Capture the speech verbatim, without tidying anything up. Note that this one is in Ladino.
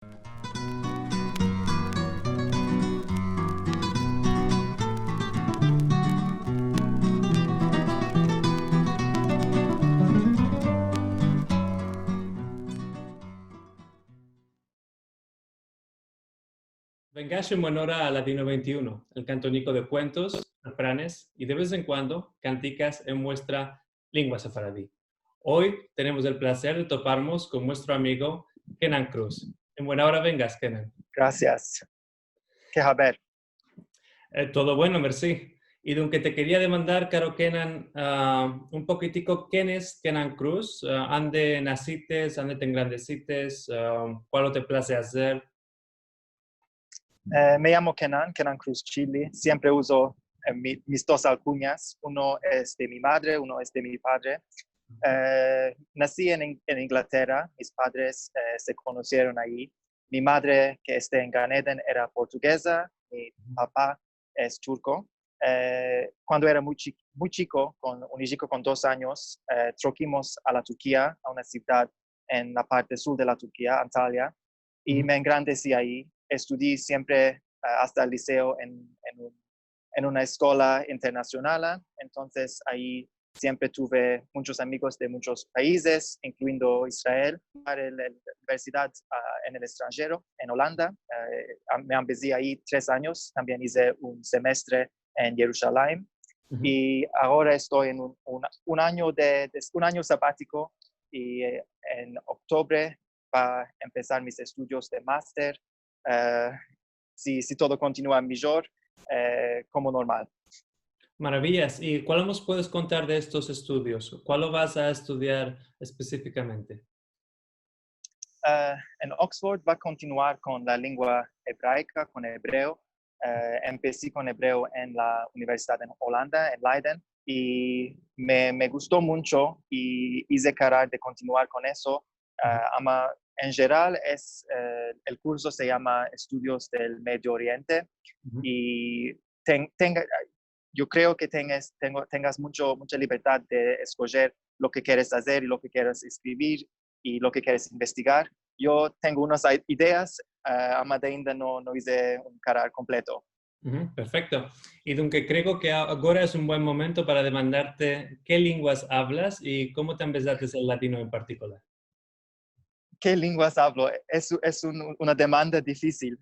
Vengash en buena ora a Ladino vente i uno, el kantoniko de kuentos, refranes i, de vez en kuando, kantikas en muestra lengua sefaradi. Oy tenemos el plazer de toparmos kon muestro amigo Kenan Cruz. En buena ora vengash, Kenan. Grasias. Ke haber? Eh, todo bueno, mersi. I dunke te keria demandar, karo Kenan, a, un pokitiko, ken es Kenan Cruz? A, ande nasites, ande te engrandesites, a, kualo te plaze azer? Eh, me yamo Kenan, Kenan Cruz Chili. Siempre uzo, eh, mi, mis dos alkunyas. Uno es de mi madre, uno es de mi padre. Eh, nasi en, en Inglatera. Mis padres, eh, se konosieron ayi. Mi madre, ke esta en Gan Eden, era portugeza. Mi papa es turko. Eh, kuando era muy chi-, muy chiko, kon un ijiko kon dos anyos, eh, trokimos a la Turkia, a una sivdad en la parte sur de la Turkia, Antalya, i me engrandesi ayi. Estudyi siempre, eh, asta el liseo en, en un, en una eskola internasionala. Entonses ayi siempre tuve munchos amigos de munchos paizes, inkluindo Israel. En la universidad, a, en el estranjero, en Olanda. Eh, a, me ambezi ayi tres anyos. Tambien ize un semestre en Yerushalayim. I agora esto en un, un, un anyo de, de, un anyo sabatiko i, eh, en oktubre va a empesar mis estudyos de master, eh, si, si todo kontinua mijor, eh, komo normal. Maraviyas. I kualo mos puedes kontar de estos estudyos? Kualo vas a estudyar espesifikamente? Eh, en Oxford va a kontinuar kon la lengua ebraika, kon ebreo. Eh, empesi kon ebreo en la universidad en Olanda, en Leiden, i me, me gusto muncho i ize karar de kontinuar kon eso. Eh, ama, en jeneral es, eh, el kurso se yama Estudyos del Medio Oriente i ten-, tenga, yo kreo ke tengas, tengo, tengas muncho, muncha libertad de eskojer lo ke keres azer i lo ke keres eskrivir i lo ke keres investigar. Yo tengo unas i-, ideas, eh, ama de ainda no, no ize un karar kompleto. Perfekto. I dunke kreo ke a-, agora es un buen momento para demandarte ke lenguas avlas i komo te ambezates el ladino en partikular. Ke lenguas avlo? Es, es un, una demanda difisil.